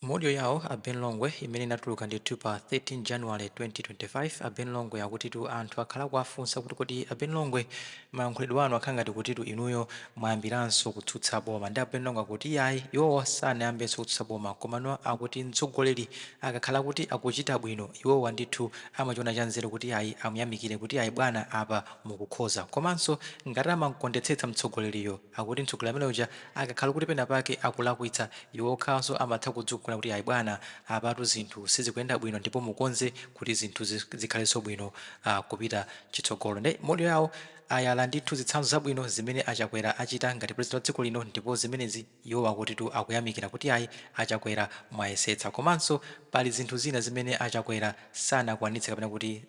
Mu audio yawo a Ben Longwe imene inatuluka ndithu pa 13 January 2025, a Ben Longwe akutitu anthu akhala akuwafunsa kuti kodi a Ben Longwe, mayankhulidwe anu akhala ngati kutitu inuyo mwayambiranso kutsutsa boma. Ndi a Ben Longwe akuti iyayi, iwowo sanayambenso kutsutsa boma, komano akuti mtsogoleri akakhala kuti akuchita bwino, iwowa ndithu amachiona chanzeru kuti iyayi, amuyamikire kuti iyayi bwana, apa mukukhoza. Komanso ngati amamkondetsetsa mtsogoleriyo, akuti mtsogoleri amene uja akakhala kuti pena pake akulakwitsa, iwo okhawanso amatha kudzukula kuti ayi bwana, apatu zinthu sizikuyenda bwino ndipo mukonze kuti zinthu zikhalenso bwino kupita chitsogolo. Nde mu audio yawo ayala ndithu zitsanzo zabwino zimene a Chakwera achita ngati president wa dziko lino, ndipo zimenezi iwo akutitu akuyamikira kuti ayi, a Chakwera mwayesetsa. Komanso pali zinthu zina zimene a Chakwera sanakwanitse kapena kuti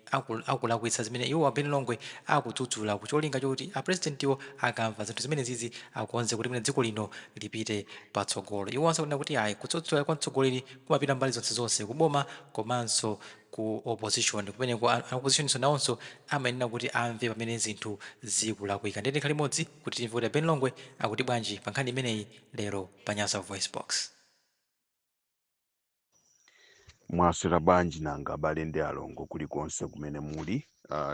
akulakwitsa, zimene iwo a Ben Longwe akudzudzula kucholinga chokuti a president-wo akamva zinthu zimenezizi akonze kuti mwina dziko lino lipite patsogolo. Iwo onse akunena kuti ayi, kudzudzula kwa mtsogoleri kumapita mbali zonse zonse, kuboma komanso ku opposition. Kumeneko a opposition nawonso amayenera kuti amve pamene zinthu zikulakwika. Ndiye tikhale limodzi kuti timve kuti a Ben Longwe akuti bwanji pa nkhani imeneyi lero pa Nyasa Voice Box. Mwaswera bwanji nanga, abale ndi alongo, kulikonse kumene muli?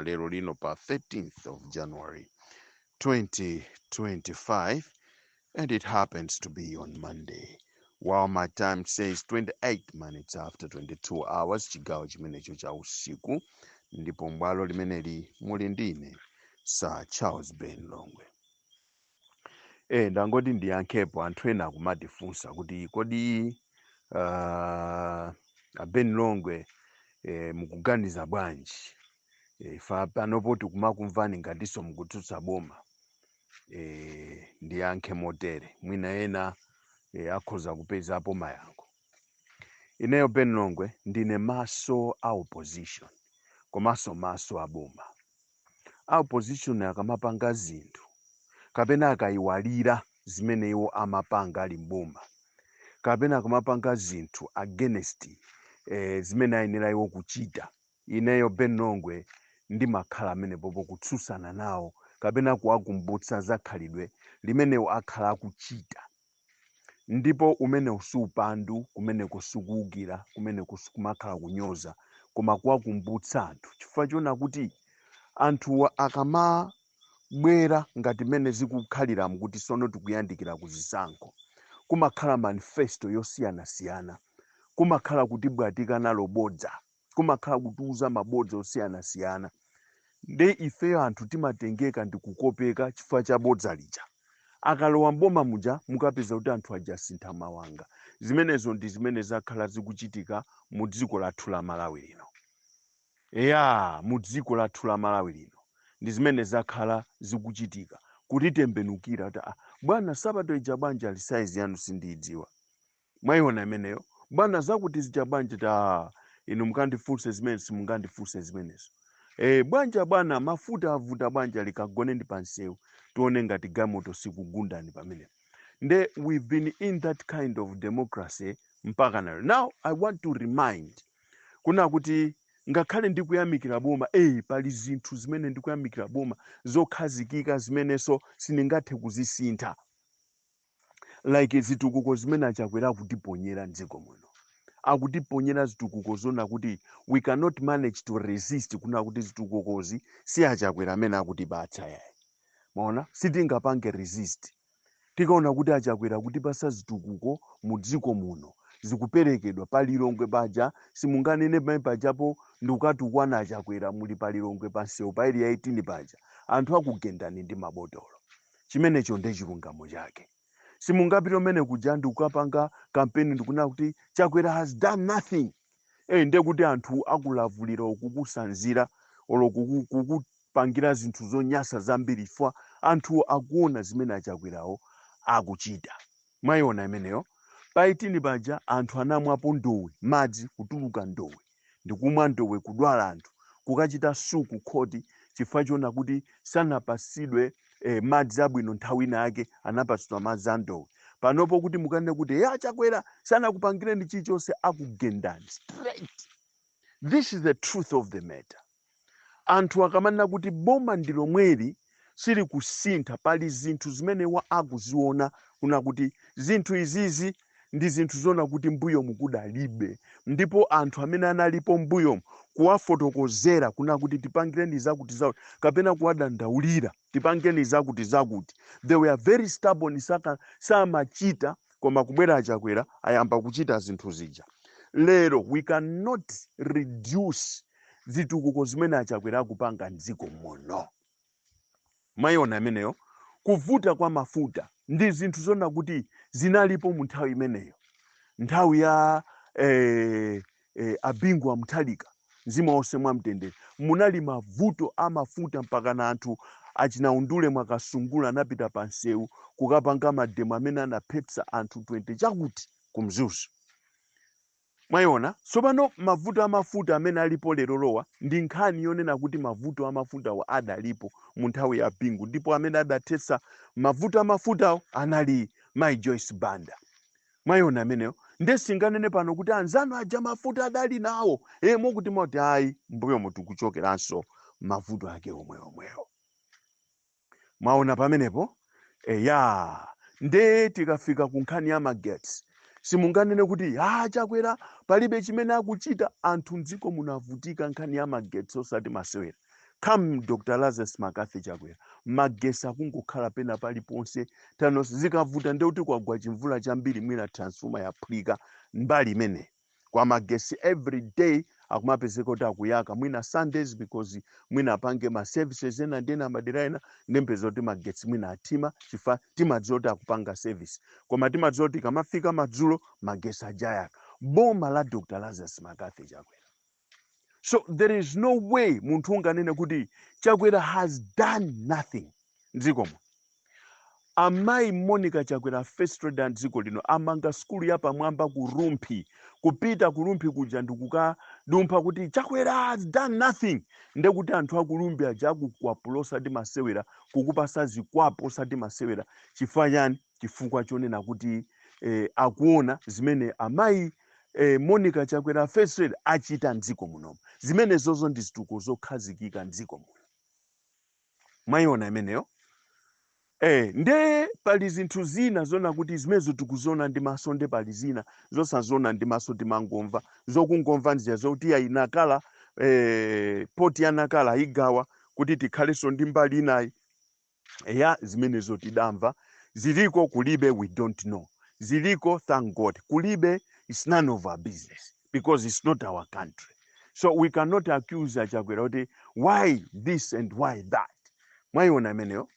Lero lino pa 13th of January 2025, and it happens to be on Monday, while my time says 28 minutes after 22 hours, chigawo chimenecho cha usiku, ndipo mbwalo limeneli muli ndine, Sir Charles Ben Longwe. Ndangoti ndiyankhepo anthu ena akumatifunsa kuti kodi a Ben Longwe, mukuganiza bwanji? Ife panopo tikumakumvani ngatinso mukutsutsa boma. Ndiyankhe motere, mwina ena akhoza kupezapo mayankho. Ineyo Ben Longwe ndine maso a opposition komanso maso a boma. A opposition akamapanga zinthu kapena akayiwalira zimene iwo amapanga ali mboma, kapena akamapanga zinthu against zimene ayenera iwo kuchita, ineyo Ben Longwe ndimakhala amenepopo kutsutsana nawo kapena kuwakumbutsa za khalidwe limenewo akhala akuchita. Ndipo umenewu si upandu, kumeneko sikuwukira, kumeneko sikumakhala kunyoza, koma kuwakumbutsa anthu, chifukwa chiona kuti anthuwa akamabwera ngati mmene zikukhaliramu kuti sono tikuyandikira kuzisankho, kumakhala manifesto yosiyanasiyana, kumakhala kutibwatika nalo bodza, kumakhala kutiuza mabodza osiyanasiyana. Nde ifeyo anthu timatengeka ndi kukopeka chifukwa cha bodza lija. Akalowa mboma muja, mukapeza kuti anthu aja asintha mawanga. Zimenezo ndi zimene zakhala zikuchitika mu dziko lathu la Malawi lino. Eya, mu dziko lathu la Malawi lino ndi zimene zakhala zikuchitika, kutitembenukira kuti, "Ah, bwana, sabato ija bwanja ali size yanu sindiyidziwa." Mwayiona imeneyo? "Bwana, zakuti zija bwanja?" Ta inu mukandifunse zimene simungandifunse zimenezo. Bwanja bwana, mafuta avuta bwanja, likagone ndi pansewu, tione ngati galimoto sikugundani pamenepo. Nde we've been in that kind of democracy mpaka now. Now I want to remind kuna kuti ngakhale ndikuyamikira boma, pali zinthu zimene ndikuyamikira boma zokhazikika zimenenso sindingathe kuzisintha, like zitukuko zimene aChakwera akutiponyera mdziko muno. Akutiponyera zitukuko zona kuti we cannot manage to resist kuna kuti zitukukozi si aChakwera amene akutipatsa yayi. Maona, sitingapange resist tikaona kuti aChakwera akutipasa zitukuko mu dziko muno, zikuperekedwa pa Lilongwe paja. Simunganene pamene pajapo ndikukatukwana aChakwera muli pa Lilongwe pa msewu pa Area 18 paja, anthu akugendani ndi mabotolo. Chimenecho ndi chilungamo chake. Simungapite umene kuja ndikukapanga kampeni ndikunena kuti Chakwera has done nothing. Ndiye kuti anthu akulavulira, kukusanzira olo kukupangira zinthu zonyasa zambiri, chifukwa anthu akuona zimene aChakwerawo akuchita. Mwayiona imeneyo? Pa 18 paja anthu anamwapo ndowe, madzi kutuluka ndowe, ndikumwa ndowe, kudwala, anthu kukachita sue ku khoti chifukwa chiona kuti sanapasidwe madzi abwino. Nthawi ina yake anapatsidwa madzi a ndowe. Panopo kuti mukanene kuti ya Chakwera sanakupangireni chilichonse, akugendani straight. This is the truth of the matter. Anthu akamanena kuti boma ndi lomweli, silikusintha, pali zinthu zimene wa akuziona kuna kuti zinthu izizi Ndi zinthu zona kuti mbuyomu kudalibe, ndipo anthu amene analipo mbuyomu kuwafotokozera kuna kuti tipangireni zakuti zakuti, kapena kuwadandaulira tipangireni zakuti zakuti, they were very stubborn, saka samachita. Koma kubwera aChakwera, ayamba kuchita zinthu zija. Lero we cannot reduce zitukuko zimene aChakwera akupanga mdziko muno. Mwayiona imeneyo? Kuvuta kwa mafuta ndi zinthu zona kuti zinalipo mu nthawi imeneyo, nthawi ya aBingu wa Mutharika, mzimu wonse mwamtendere, munali mavuto amafuta mpaka na anthu achinaundule Mwakasungula anapita pa msewu kukapanga mademo amene anaphetsa anthu 20 chakuti kumzuzu. Mwayiona? Tsopano mavuto amafuta amene alipo lero lowa ndi nkhani yonena kuti mavuto amafutawo adalipo mu nthawi ya Bingu, ndipo amene adathetsa mavuto amafutawo anali Mai Joyce Banda. Mwayiona ameneyo? Nde singanene pano kuti anzanu aja mafuta adali nawo mokuti moti ayi, mbuyomo tikuchokeranso mavuto ake omwe omwewo. Mwaona pamenepo? Eya, nde tikafika ku nkhani ya magetsi, simunganene kuti ha, Chakwera palibe chimene akuchita. Anthu mdziko munavutika nkhani ya magetsi osati masewera. Come Dr Lazarus McCarthy Chakwera, magetsi akungokhala pena paliponse tanonse. Zikavuta ndekuti kwagwa chimvula chambiri, mwina transformer yaphulika mbali imeneyi. Kwa magesi every day akumapezeka kuti akuyaka, mwina Sundays, because mwina apange ma services ena ndi ena madera ena, ndempeza kuti magetsi mwina athima chifukwa timadziwa kuti akupanga service, koma timadziwa kuti kamafika madzulo magesi ajayaka. Boma la Dr Lazarus McCarthy Chakwera. So there is no way munthu unganene kuti Chakwera has done nothing mdzikomo. Amayi Monica Chakwera, First Lady dziko lino, amanga sukulu yapamwamba ku Rumphi. Kupita ku Rumphi kuja ndikukadumpha kuti Chakwera has done nothing, ndekuti anthu aku Rumphi aja akukwapula osati masewera, kukupasa zikwapo osati masewera. Chifukwa chani? Chifukwa chonena kuti akuona zimene amayi Monica Chakwera, First Lady, achita mdziko munomu. Zimene zozo ndi zitukuko zokhazikika mdziko muno. Mwayiona imeneyo? Nde pali zinthu zina zona kuti zimenezo tikuziona ndi maso, nde pali zina zosaziona ndi maso, timangomva. Zokungomva nzija zokuti ayi, Nakala, port ya Nakala igawa kuti tikhalenso ndi mbali inayi ya zimenezo. Tidamva ziliko, kulibe, we don't know. Ziliko, thank God. Kulibe, it's none of our business because it's not our country. So we cannot accuse aChakwera kuti why this and why that. Mwayiona imeneyo?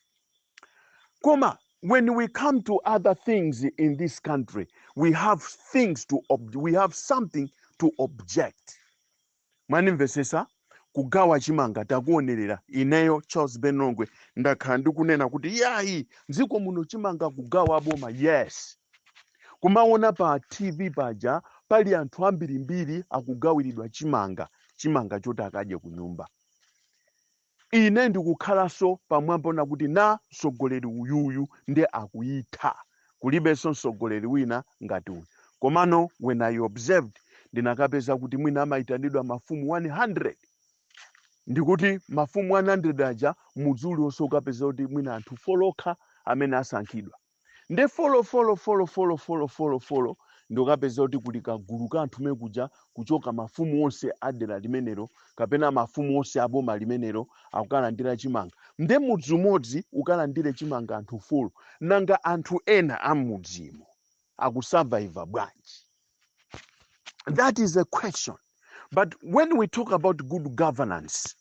Koma when we come to other things in this country, we have something to object. Mwanimvesesa? Kugawa chimanga takuonerera. Ineyo Charles Benlongwe ndakhala ndikunena kuti yayi, mdziko muno chimanga kugawa boma, yes, kumaona pa TV paja pali anthu ambirimbiri akugawiridwa chimanga, chimanga choti akadye ku nyumba. Ine ndikukhalanso pamwamba na kuti na mtsogoleri uyuyu ndi akuyitha, kulibenso mtsogoleri wina ngati uyu. Komano when I observed, ndinakapeza kuti mwina amayitanidwa mafumu 100, ndikuti mafumu 100 aja, mudzi uliwonse ukapeza kuti mwina anthu four okha amene asankhidwa, nde four four four four four four four, ndikapeza kuti kuli kagulu ka anthu mekuja kuchoka mafumu onse a dera limenelo kapena mafumu onse a boma limenelo akukalandira chimanga. Nde mudzi umodzi ukalandire chimanga anthu four, nanga anthu ena a mudzimo akusurvive bwanji? That is a question. But when we talk about good governance,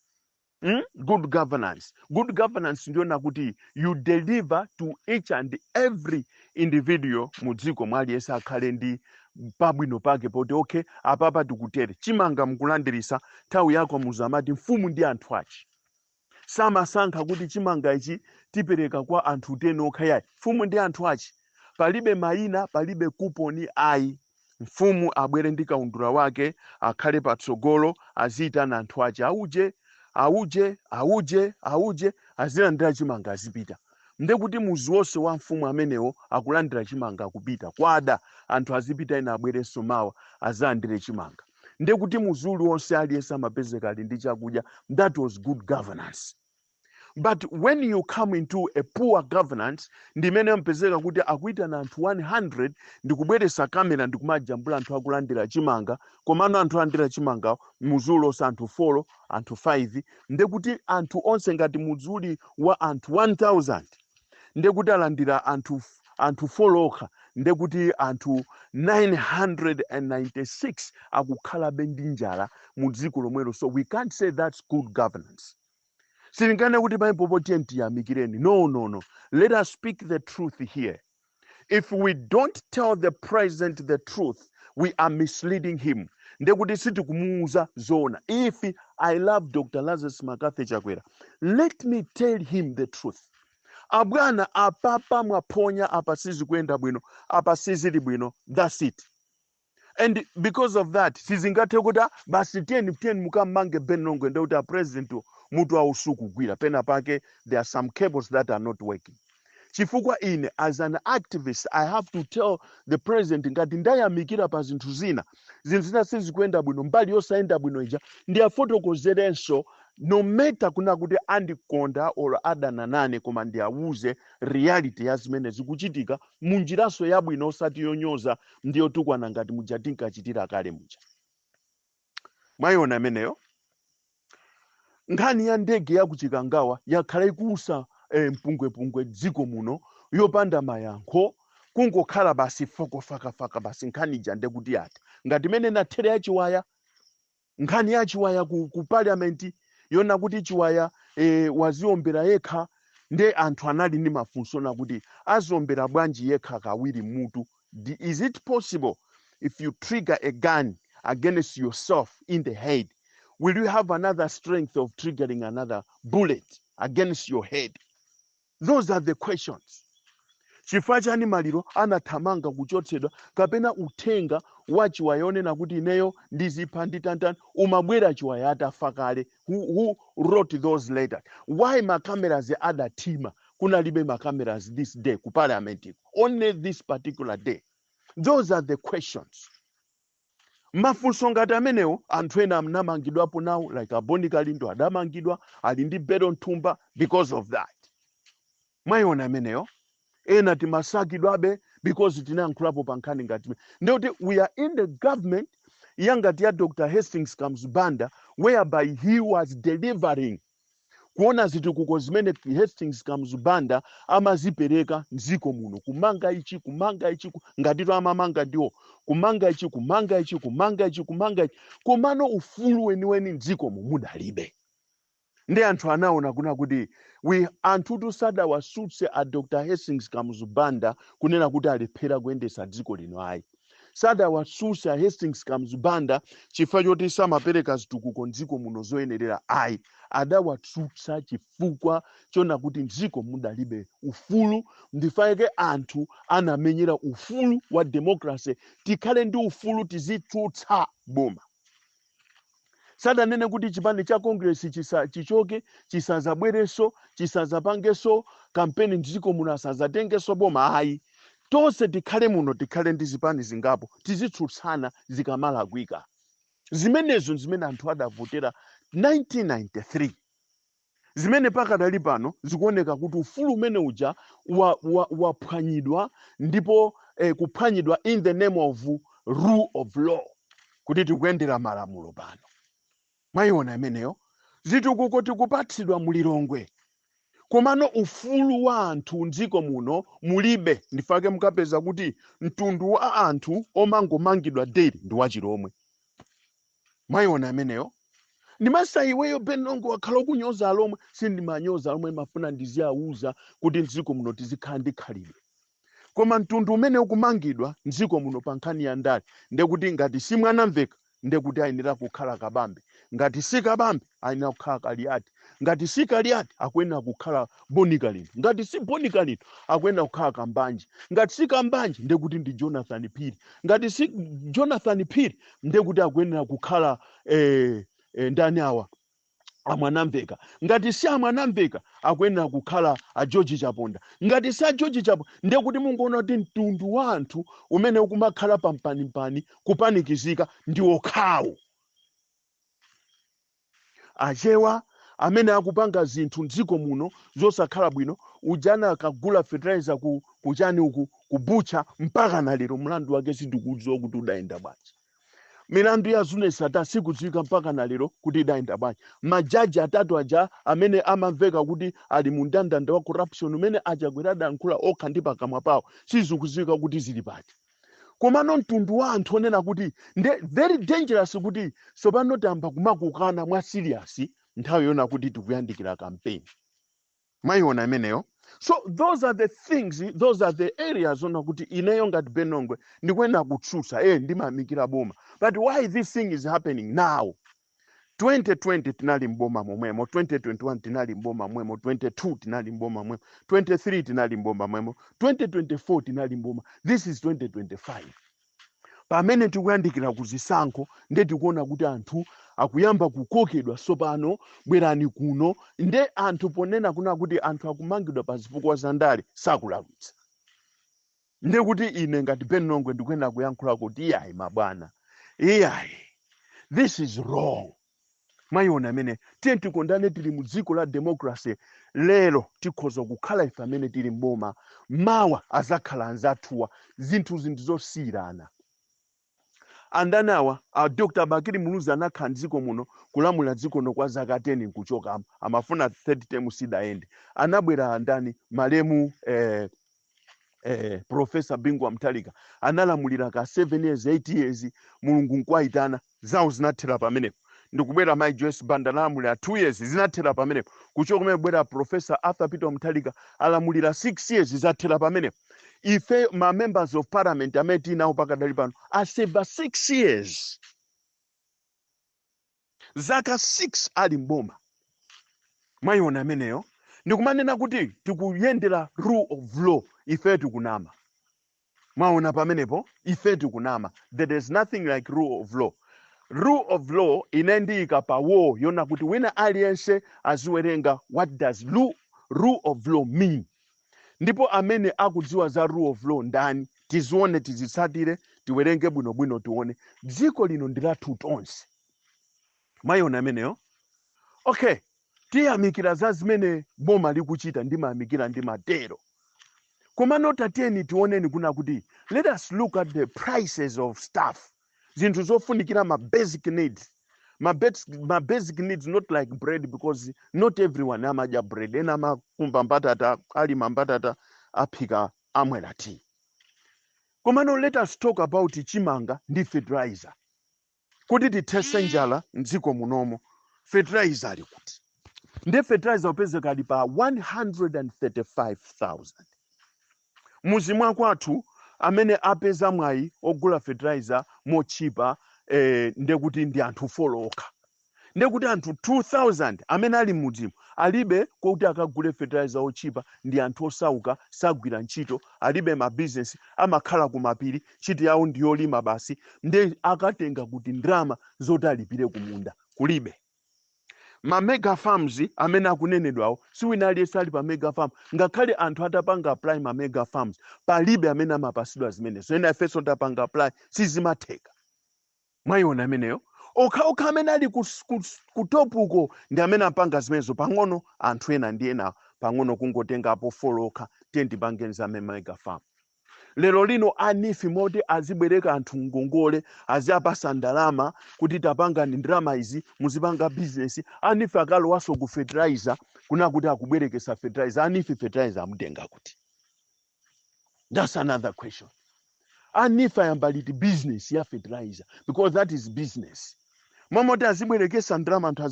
Good governance, good governance ndiona kuti you deliver to each and every individual mudziko mwaliyense akhale ndi pabwino pake poti okay, apapa tikutere chimanga mukulandirisa. Nthawi yako muzamati mfumu ndi anthu achi samasankha kuti chimanga ichi tipereka kwa anthu 10 okha, yayi. Mfumu ndi anthu achi, palibe mayina, palibe kuponi, ayi. Mfumu abwere ndi kaundula wake, akhale patsogolo, aziyitana anthu ache, auje, auje, auje, auje, azilandira chimanga, azipita. Ndekuti muzi wonse wa mfumu amenewo akulandira chimanga, akupita kwada, anthu azipita, ena abwerenso mawa azalandire chimanga. Ndekuti muzi uliwonse aliyense amapezeka ali ndi chakudya. That was good governance. But when you come into a poor governance, ndimene mpezeka kuti akuitana anthu 100 ndikubweretsa kamera ndikumajambula anthu akulandira chimanga, komano anthu alandira chimanga mudzi ulonse anthu 4, anthu 5, ndekuti anthu onse, ngati mudzi uli wa anthu 1000, ndekuti alandira anthu 4 okha, ndekuti anthu 996 akukhalabe ndi njala mu dziko lomwelo. So we can't say that's good governance. Sitingane kuti paipopo tiye tiyamikireni. No, no, no, let us speak the truth here. If we don't tell the president the truth, we are misleading him, ndekuti sitikumuuza zona. If I love Dr Lazarus McCarthy Chakwera, let me tell him the truth: abwana, apapa mwaphonya, apa sizikuyenda bwino, apa sizili bwino. That's it. And because of that, sizingathe kuti, "Ah, basi, tiyeni, tiyeni mukammange Ben Longwe." Ndekuti a president mutu ausukugwira pena pake. There are some cables that are not working, chifukwa ine as an activist, I have to tell the president ngati ndayamikira pa zinthu zina, zinthu zina sizikuyenda bwino. Mbali yosayenda bwino ija ndiyafotokozerenso, no matter kuna kuti andikonda or adana nane, koma ndiawuze reality ya zimene zikuchitika munjiranso yabwino, osati yonyoza ndiyo tukwana ngati muja tinkachitira kale muja. Mwayiona imeneyo? Nkhani ya ndege ya kuChikangawa yakhala ikuusa mpungwepungwe dziko muno, yopanda mayankho, kungokhala basi fokofakafaka basi. Nkhani ija ndekuti ati ngati imene nathere ya Chiwaya, nkhani ya Chiwaya ku parliament, yona kuti Chiwaya waziombera yekha. Nde anthu anali ndi mafunso nakuti aziombera bwanji yekha kawiri mutu? Is it possible if you trigger a gun against yourself in the head, will you have another strength of triggering another bullet against your head? Those are the questions. Chifukwa chani maliro anathamanga kuchotsedwa, kapena uthenga wa Chiwaya onena kuti ineyo ndizipha nditantani umabwera Chiwaya atafa kale? Who wrote those letters? Why macameras adathima? Kunalibe macameras this day ku parliament, only this particular day? Those are the questions. Mafunso ngati amenewo, anthu ena anamangidwapo nawo, like Aboni Kalindo adamangidwa ali ndi belo nthumba because of that. Mwayiona ameneyo? Ena timasakidwabe because tinayankhulapo pa nkhani ngati ndikuti we are in the government yangati ya Dr Hastings Kamuzu Banda, whereby he was delivering. Kuona zitukuko zimene Hastings Kamuzu Banda amazipereka mdziko muno, kumanga ichi, kumanga ichi, ngatitu amamanga ndiwo, kumanga ichi, kumanga ichi, kumanga ichi, kumanga ichi, komano ufulu weniweni mdziko mudalibe. Ndi anthu anaona kuna kuti we anthutu sadawasutse a Dr Hastings Kamuzu Banda kunena kuti alephera kuyendesa dziko lino, ayi. Sadawasutse a Hastings Kamuzu Banda chifukwa choti samapereka zitukuko mdziko muno zoyenerera, ayi. Adawatsutsa chifukwa chona kuti mdziko mudalibe ufulu. Ndifake anthu anamenyera ufulu wa democracy, tikhale ndi ufulu tizitsutsa boma. Sadanene kuti chipani cha Congress chichoke, chisazabwerenso, chisazapangenso kampeni mdziko muno, asazatengenso boma, ayi. Tonse tikhale muno, tikhale ndi zipani zingapo, tizitsutsana zikamalakwika. Zimenezo zimene anthu adavotera 1993, zimene pakadali pano zikuoneka kuti ufulu umene uja waphwanyidwa ndipo kuphwanyidwa in the name of rule of law, kuti tikuyendera malamulo pano. Mwayiona imeneyo? Zitukuko tikupatsidwa mulilongwe, komano ufulu wa anthu mdziko muno mulibe. Ndifake mukapeza kuti mtundu wa anthu omangomangidwa daily ndi wachilomwe. Mwayiona imeneyo? Ndimasa iweyo Ben Longwe wakhala ukunyoza alomwe. Sindimanyoza alomwe, mafuna ndiziyawuza kuti mdziko muno tizikhala ndi khalidwe. Koma mtundu umene ukumangidwa mdziko muno pa nkhani ya ndale, ndekuti ngati si Mwanamveka, ndekuti ayenera kukhala Kabambe, ngati si Kabambe, ayenera kukhala Kaliati, ngati si Kaliati, akuyenera kukhala Boni Kalindo, ngati si Boni Kalindo, akuyenera kukhala Kambanje, ngati si Kambanje, ndekuti ndi Jonathan Phiri, ngati si Jonathan Phiri, ndekuti akuyenera kukhala ndani awa, aMwanamveka, ngati si aMwanamveka, akuyenera kukhala a George Chaponda, ngati si a George Chaponda, ndekuti mungoona kuti mtundu wa anthu umene ukumakhala pampanimpani kupanikizika ndi okhawo, Achewa. Amene akupanga zinthu mdziko muno zosakhala bwino, ujana akagula fertilizer ku kuchani uku, kubucha, mpaka na lero mlandu wake sindikudziwa kuti udayenda bwanji. Milandu ya Zuneth Sattar sikudziwika mpaka na lero kuti idayenda bwanji. Majaji atatu aja amene amamveka kuti ali mu mndandanda wa corruption umene aChakwera adayankhula okha ndi pakamwa pawo, sizikudziwika kuti zili pati. Komano mtundu wa anthu onena kuti nde very dangerous, kuti tsopano tayamba kumakukana mwa serious nthawi yona kuti tikuyandikira campaign. Mwayiona imeneyo? So those are the things, those are the areas ona kuti ineyo ngati Ben Longwe ndikuyenera kutsutsa. Ndimayamikira boma, but why this thing is happening now? 2020 tinali mboma momwemo, 2021 tinali mboma mwemo, 22 tinali mboma mwemo, 23 tinali mboma mwemo, 2024 tinali mboma. This is 2025, pamene tikuyandikira kuzisankho, nde tikuona kuti anthu akuyamba kukokedwa tsopano, bwerani kuno. Nde anthu ponena kuna kuti anthu akumangidwa pa zifukwa za ndale, sakulakwitsa. Nde kuti ine ngati Ben Longwe ndikuyenera kuyankhula kuti iyayi mabwana, iyayi, this is wrong. Mwayiona amene? Tiye tikondane, tili mu dziko la democracy. Lero tikhoza kukhala ife amene tili mboma, mawa azakhala anzathuwa. Zinthu zosiyirana. Andani awa? A Dr Bakili Muluzi anakhala mdziko muno, kulamula dziko no kwa zaka 10, nkuchokamo. Amafuna third term, sidayende. Anabwera andani? Malemu Professor Bingu Mutharika analamulira ka 7 years, 8 years, Mulungu nkwayitana, zawo zinathera pamenepo. Ndikubwera Mai Joyce Banda, analamulira 2 years, zinathera pamenepo. Kuchoka kumene kubwera Professor Arthur Peter Mutharika, alamulira 6 years, zathera pamenepo. Ife ma members of parliament amene tinawo pakadali pano aseva 6 years, zaka 6 ali mboma. Mwayiona ameneyo? Ndikumanena kuti tikuyendera rule of law, ife tikunama. Mwaona pamenepo? Ife tikunama. There is nothing like rule of law. Rule of law ine ndiyika pa wall yona kuti wina aliyense aziwerenga what does rule of law mean. Ndipo amene akudziwa za rule of law ndani? Tizione, tizitsatire, tiwerenge bwinobwino, tione. Dziko lino ndi lathu tonse. Mwayiona ameneyo? Okay, tiyamikira za zimene boma likuchita, ndimayamikira, ndimatero. Komano tatiyeni tioneni kuna kuti let us look at the prices of stuff, zinthu zofunikira, ma basic needs, ma basic needs, not like bread, because not everyone amadya bread. Ena amakumba mbatata, alima mbatata, aphika, amwera tea. Komano let us talk about chimanga ndi fertilizer kuti tithetse njala mdziko munomo. Fertilizer ali kuti? Ndi fertilizer upezeka ali pa 135,000 muzi mwakwathu. Amene apeza mwayi ogula fertilizer mochipa, ndekuti ndi anthu 4 okha. Ndekuti anthu 2000 amene ali mudzimo alibe kuti akagule fertilizer ochipa. Ndi anthu osauka, sagwira ntchito, alibe mabizinesi, amakhala kumapiri, ntchito yawo ndi yolima basi. Nde akatenga kuti ndalama zoti alipire kumunda? Kulibe. Ma mega farms amene akunenedwawo, si wina aliyense ali pa mega farm. Ngakhale anthu atapanga apply ma mega farms, palibe amene amapasidwa zimenezo. Ena ifenso tapanga apply, sizimatheka. Mwayiona ameneyo? Okhaokha amene ali ku top uko ndi amene apanga zimenezo pang'ono. Anthu ena ndi ena pang'ono kungotengapo 4 okha, tiye tipangeni za mega farm. Lero lino a NEEF moti azibwereka anthu ngongole, aziapasa ndalama kuti tapangani ndalama izi, muzipanga business. A NEEF akalowaso ku fertilizer kuna kuti akubwerekesa fertilizer. A NEEF fertilizer amutenga kuti? That's another question. A NEEF ayamba liti business ya fertilizer? Because that is business. Momoti azibwerekesa ndalama, anthu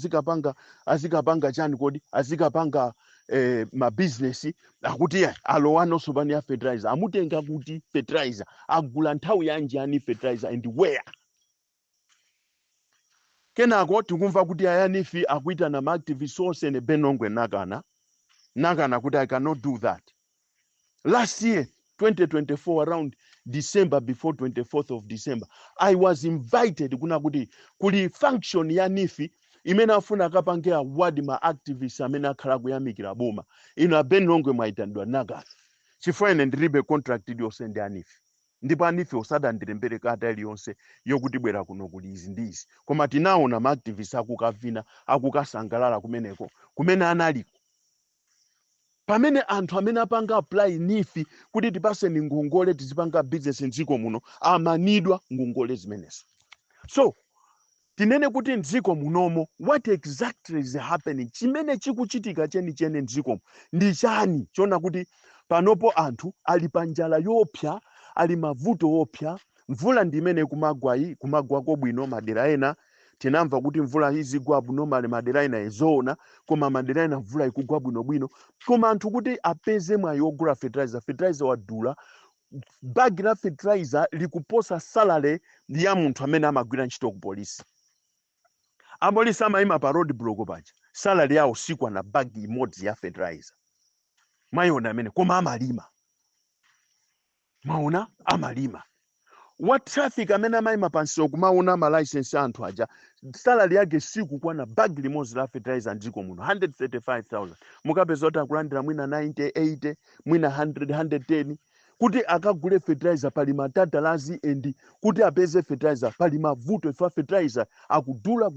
azikapanga chani kodi? Azikapanga mabizinesi. Akuti ya alowanonso pani ya fertilizer. Amutenga kuti fertilizer? Agula nthawi yanji ani fertilizer and where? Kenako tikumva kuti a NEEF akuitana ma activists onse. Ne Ben Longwe nakana, nakana kuti I cannot do that. Last year, 2024, around December, before 24th of December, I was invited kuna kuti kuli function ya NEEF imene afuna akapange award ma activists amene akhala kuyamikira boma. Ino a Ben Longwe mwayitanidwa. Nakana, chifukwa ine ndilibe contract iliyonse ndi a NEEF. Ndipo a NEEF osadandilembere kalata iliyonse yokuti bwera kuno kuli izi ndi izi, koma tinaona ma activists akukavina, akukasangalala kumeneko kumene analiko, pamene anthu amene apanga apply NEEF kuti tipaseni ngongole tizipanga business mdziko muno amanidwa ngongole zimenezo. So tinene kuti mdziko munomo, what exactly is happening? Chimene chikuchitika chenicheni mdzikomo ndi chani, chona kuti panopo anthu ali pa njala yopsa, ali mavuto opsa? Mvula ndi imene kumagwayi, kumagwako bwino madera ena. Tinamva kuti mvula izigwa abnormal madera ena, izoona, koma madera ena mvula ikugwa bwinobwino, koma anthu kuti apeze mwayi wogula fertilizer, fertilizer wadula. Bagi la fertilizer likuposa salary ya munthu amene amagwira ntchito ku polisi. Apolisi amayima pa road block paja, salary yawo sikwana bagi imodzi ya fertilizer. Mwayiona amene, koma amalima. Mwaona, amalima. Wa traffic amene amayima pansewu kumaona ma license anthu aja, salary yake sikukwana bagi limodzi la fertilizer. Mdziko muno 135,000, mukapeza kuti akulandira mwina 90, 80, mwina 100, 110. Kuti akagule fertilizer pali matatalazi, and kuti apeze fertilizer pali mavuto. Ifa fertilizer akudula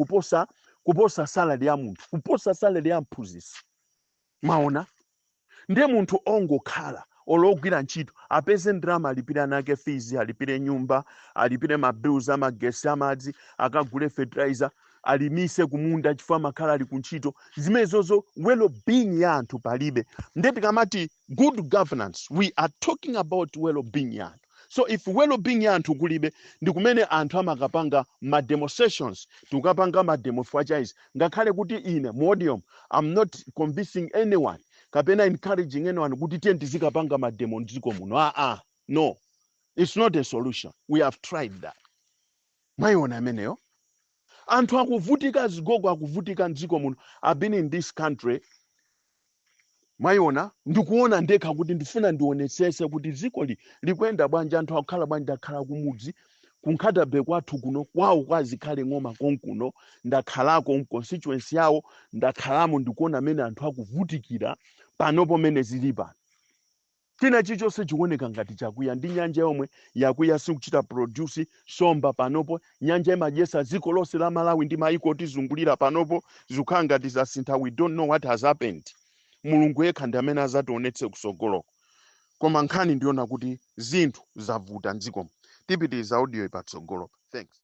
kuposa salary ya munthu, kuposa salary ya mphunzitsi. Mwaona, ndiye munthu ongokhala ologwira ntchito apeze ndalama alipire ana ake fees, alipire nyumba, alipire ma bills amagesi, amadzi, akagule fertilizer, alimise kumunda chifukwa amakhala ali kuntchito, zimenezozo well-being ya anthu palibe. Ndiye tikamati good governance, we are talking about well-being ya anthu. So if well-being ya anthu kulibe, ndi kumene anthu amakapanga ma demonstrations. Tikukapanga ma demo chifukwa ngakhale kuti ine mu audio I'm not convincing anyone kapena encouraging anyone kuti tiye tizikapanga ma demo mdziko muno. Ah ah, no, it's not a solution. We have tried that. Mwayiona ameneyo, anthu akuvutika, zigogo akuvutika mdziko muno. I've been in this country, mwayiona, ndikuona ndekha kuti ndifuna ndionetsese kuti dziko likuyenda bwanji, anthu akukhala bwanji. Ndakhala kumudzi ku Nkhata Bay kwathu kuno, kwawo kwa Zikhale Ng'oma konkuno. Ndakhalako mu constituency yawo, ndakhalamo, ndikuona amene anthu akuvutikira panopo. Mene zili pano, china chilichonse chikuoneka ngati chakwiya. Ndi nyanja yomwe yakwiya, sikuchita produce somba panopo. Nyanja imadyesa dziko lonse la Malawi ndi maiko otizungulira. Panopo zikukhala ngati zasintha. We don't know what has happened. Mulungu yekha ndi amene azationetse kusogoloko, koma nkhani ndiona kuti zinthu zavuta mdzikomo. Tipitiriza audio ipatsogolo. Thanks.